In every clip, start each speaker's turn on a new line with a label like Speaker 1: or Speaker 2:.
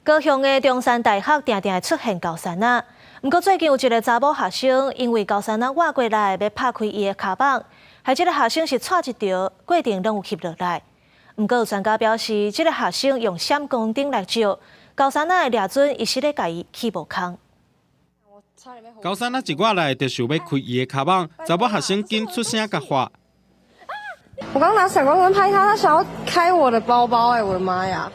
Speaker 1: 高雄的中山大學定定會出現猴山仔，毋過最近有一个查某學生，因為猴山仔倚過來欲拍開伊的跤蠓，害這个學生是掣一著，過程攏有翕落來。毋過有專家表示，這个學生用閃光燈來照，猴山仔會掠準伊是咧共伊起無空。
Speaker 2: 猴山仔一倚來就想欲開伊的跤蠓，查某學生緊出聲共喝。
Speaker 3: 我剛拿閃光燈拍他，他想要開我的包包，哎，我的媽呀！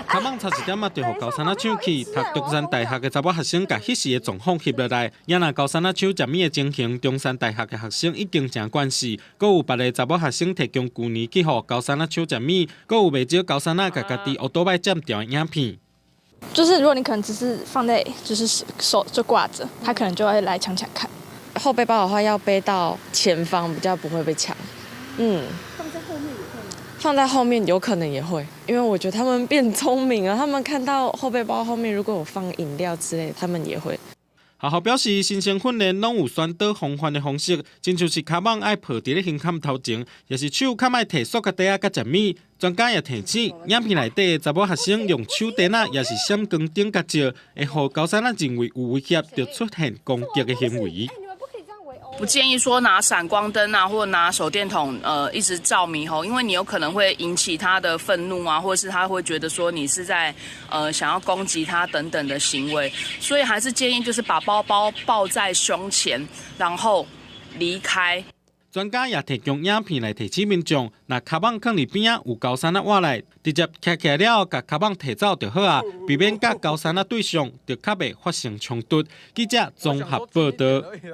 Speaker 2: 跤蠓差一點仔就予猴山仔搶去，讀中山大學的查某學生共彼時的狀況翕落來。也若猴山仔搶食物的情形，中山大學的學生已經誠慣勢。閣有別个查某學生提供舊年去予猴山仔搶食物，閣有袂少猴山仔共家己烏多擺佔掉的影片。
Speaker 4: 就是如果你可能只是放在就是手就掛著，他可能就會來搶搶看。
Speaker 5: 後背包的話要背到前方，比較不會被搶。
Speaker 3: 放在後面也會嗎？
Speaker 5: 放在後面有可能也會，因為我覺得他們變聰明了，他們看到後背包後面如果有放飲料之類，他們也會。
Speaker 2: 學校表示，新生訓練攏有宣導防範的方式，親像是跤蠓愛抱佇咧胸坎頭前，抑是手較莫提塑膠袋仔佮食物。專家也提醒，影片內底的查某學生用手電仔，抑是閃光燈共照，會予猴山仔認為有威脅，就出現攻擊的行為。
Speaker 6: 不建議說拿閃光燈啊，或拿手電筒，一直照獼猴，因為你有可能會引起他的憤怒啊，或者是他會覺得說你是在，想要攻擊他等等的行為，所以還是建議就是把包包抱在胸前，然後離開。
Speaker 2: 專家也提供影片來提醒民眾，若跤蠓囥佇邊仔有猴山仔倚來，直接徛起來了後，共跤蠓提走就好啊，避免佮猴山仔對上，就較袂發生衝突。記者綜合報導。